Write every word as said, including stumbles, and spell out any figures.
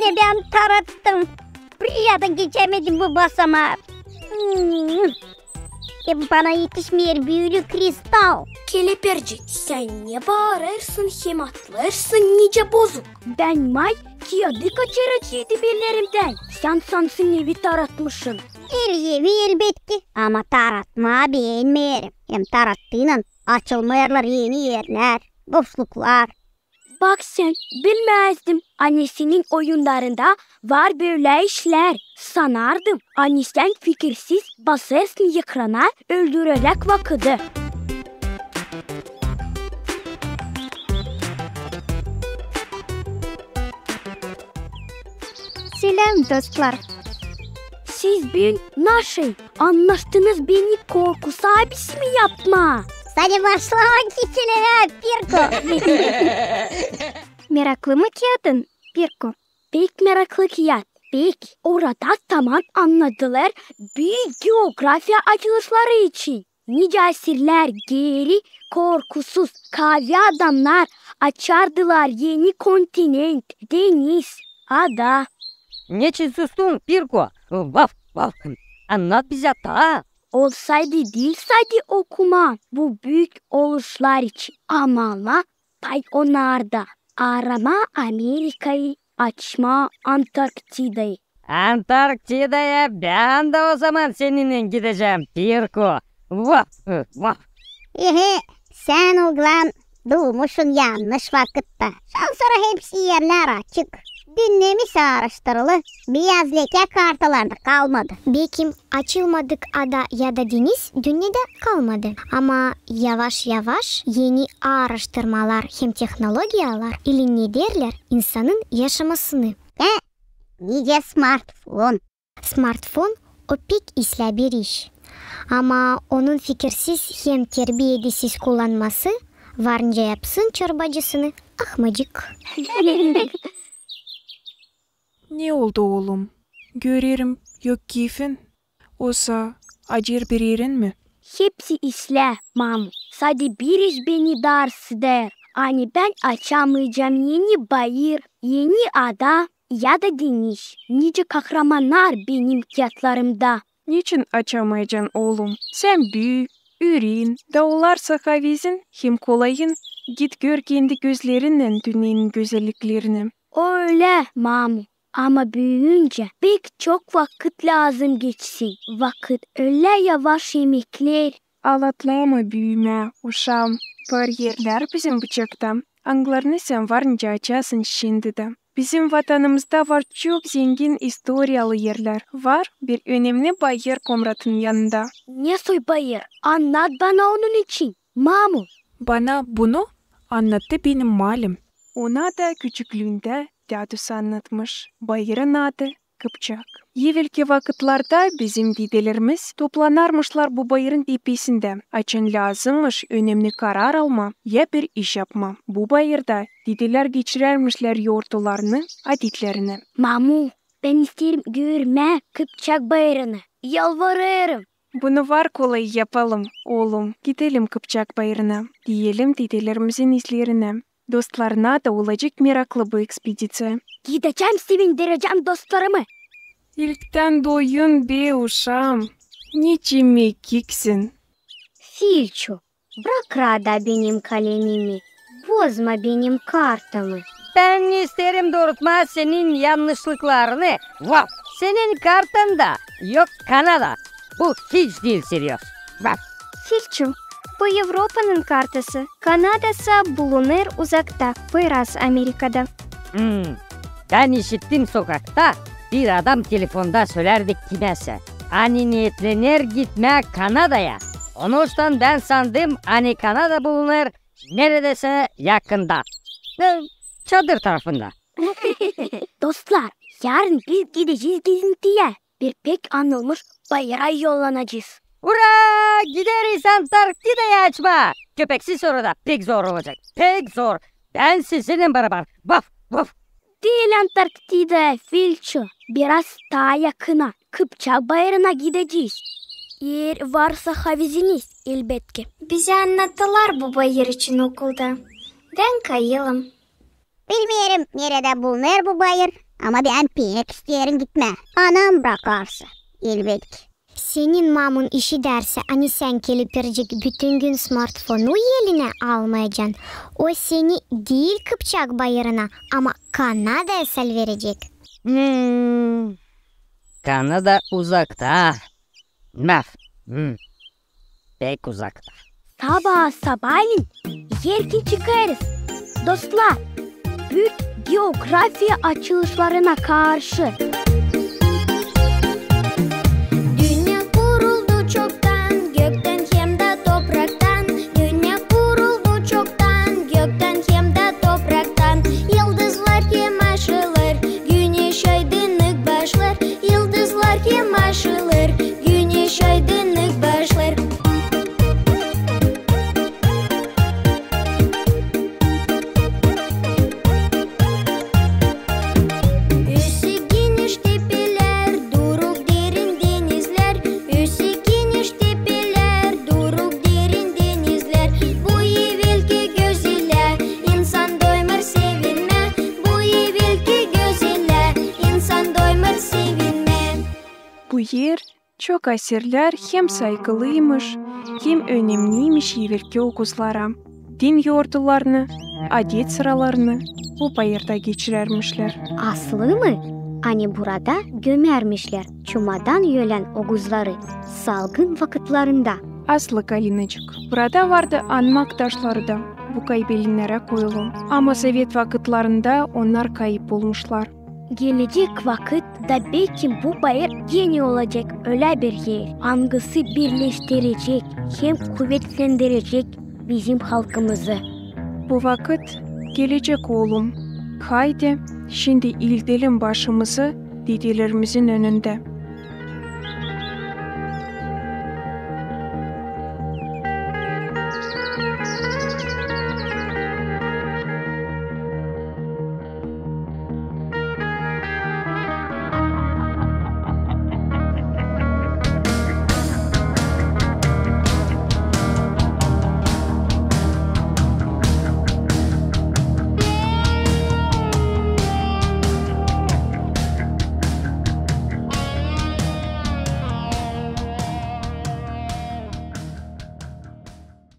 İştä bän tarattım. Buraya da geçämedim bu basamaı. Hmm. E, bana etişmeer bölä kristal. Kelepircik, sän ne baarêrsın hem atlêêrsın nicä bozuk? Bän may kiyadı kaçıraceydım ellerimdän. Sän sansın evi taratmışın. El evi, elbetki. Ama taratmaa beenmeerim. Hem tarattıynan açılmêêrlar eni erlär, boşluklar. Bak sän, bilmäzdim, ani senin oyunnarında var bölä işlär. Sanardım, ani sän fikirsiz basêrsın ekrana, öldüreräk vakıdı. Seläm, dostlar! Siz büün naşey annaştınız beni korku saabisi mi yapmaa? Sade başlamak için, Pirko. Meraklı mı kiyadın, Pirko? Pek meraklı kiyat, pek. Orada taman annadılêr büük geografiya açılışları için. Nicä asirlär geeri korkusuz kaavi adamnar açardılar eni kontinent, deniz, ada. Neçin sustun, Pirko? Vaf, vaf. Annat bizä taa. Olsaydı diil sade okumaa bu büük oluşlar için, ama almaa pay onnarda, aaramaa Amerikayı, açmaa Antarktidayı. Antarktidaya bän dä ozaman seninnän gidecäm, Pirko. Vaf, vaf. Ehe, sän, oglan, duumuşsun yannış vakıtta. Şansora hepsi erlär açık. Dünnemis aaraştırılı, beyaz lekä kartalarda kalmadı. Bekim açılmadık ada ya da deniz dünnedä kalmadı. Ama yavaş-yavaş eni aaraştırmalar hem tehnologiyalar ilinlederlär insanın yaşamasını. Hä? Nicä smartfon? Smartfon o pek islää bir iş. Ama onun fikirsiz hem terbiyedesiz kullanması var nicä yapsın çorbacısını ahmacık. Ne oldu, oolum? Görerim, yok keyfin. Osa acır bir erin mi? Hepsi islää, mamu. Sade bir iş beni daarsıdêr. Ani bän açamayacam eni bayır, eni ada ya da deniz, nicä kahramannar benim kiyatlarımda. Neçin açamayacan, oolum? Sän büü, üren, da olarsa havezin hem kolayın. Git gör kendi gözlerinnän dünnenin gözelliklerini. O ölä, mamu. Ama büüyüncä pek çok vakıt lääzım geçsin. Vakıt ölä yavaş emekleer. Alatlama büümää, uşaam. Bariyerlär bizim bucakta, angılarını sän var nicä açasın şindi dä. Bizim vatanımızda var çok zengin istoriyalı erlär. Var bir önemni bayır Komratın yanında. Ne soy bayır? Annat bana onun için, mamu. Bana bunu annattı benim malim. Ona da küçüklüündä dädüsü annatmış. Bayırın adı Kıpçak. Evelki vakıtlarda bizim didelerimiz toplanarmışlar bu bayırın tepesindä, açan lääzımmış önemni karar almaa ya bir iş yapmaa. Bu bayırda didelär geçirärmişlär yortularını, adetlerini. Mamu, bän isteerim görmää Kıpçak bayırını. Yalvarêrım. Bunu var kolay yapalım, oolum. Gidelim Kıpçak bayırına, diyelim dedelerimizin izlerinä. Dostlarına da olacek meraklı bu ekspediţiya. Gidecäm, sevindirecäm dostlarımı. İlktän doyun be, uşaam. Neçin mekiksin? Filçu, brak raada benim kalemimi, bozma benim kartamı. Bän isteerim doorutmaa senin yannışlıklarını. Vaf! Senin kartanda yok Kanada. Bu hiç diil seryoz. Vaf! Filçu, bu Evropanın kartası. Kanadasa bulunêr uzakta, biraz Amerikada. Hmm. Bän işittim sokakta, bir adam telefonda sölärdi kimäsä, ani neetlener gitmää Kanadaya. Onuştan bän sandım, ani Kanada bulunêr neredäsä yakında. E, çadır tarafında. Dostlar, yarın biz gidecez gezintiyä. Bir pek anılmış bayıra yollanacez. Ura! Gideriz Antarktidayı açmaa! Köpeksiz orada pek zor olacek. Pek zor. Bän sizinnän barabar. Vaf, vaf. Diil Antarktidaya, Filçu. Biraz taa yakına. Kıpçak bayırına gidecez. Eer varsa haveziniz, elbetki. Bizä annattılar bu bayır için okulda. Bän kayılım. Bilmeerim, neredä bulunêr bu bayır, Ama bän pek isteerim gitmää. Anam brakarsa, elbetki. Senin mamun işidärsä, ani sän gelip verecek bütün gün smartfonu elinä almayacan, o seni diil Kıpçak bayırına, ama Kanadaya salverecek. Hmm. Kanada uzakta. Nä? Hmm. Pek uzakta. Sabaa sabaylän erkin çıkêrız, dostlar, büük geografiya açılışlarına karşı. Dünnä kuruldu çoktan, göktän hem dä topraktan. Dünnä kuruldu çoktan, göktän hem dä topraktan. Yıldızlar hem aşılêr, güneş aydınlık başlêr. Yıldızlar hem aşılêr, güneş aydınlık başlêr. Üssü geniş tepelär, duruk derin denizlär. Üssü geniş tepelär, duruk derin denizlär. Bu evelki gözellää, insan doymêr sevinmää. Bu evelki gözellää, insan doymêr sevinmää. Bu er çok asirlär hem saygılıymış, hem önemniymiş evelki okuzlara. Din yordularını, adet sıralarını bu bayırda geçirärmişlär. Aslı mı? Ani burada gömärmişlär çumadan ölän okuzları salgın vakıtlarında. Aslı, Galinacık. Burada vardı anmak taşları da bu kaybelennerä koyulu. Ama sovet vakıtlarında onnar kayıp olmuşlar. Gelecek vakıt da belki bu bayır genä olacek ölä bir er, angısı birleştirecek hem kuvetlendirecek bizim halkımızı. Bu vakıt gelecek, oolum. Haydi, şindi iildelim başımızı dedelerimizin önündä.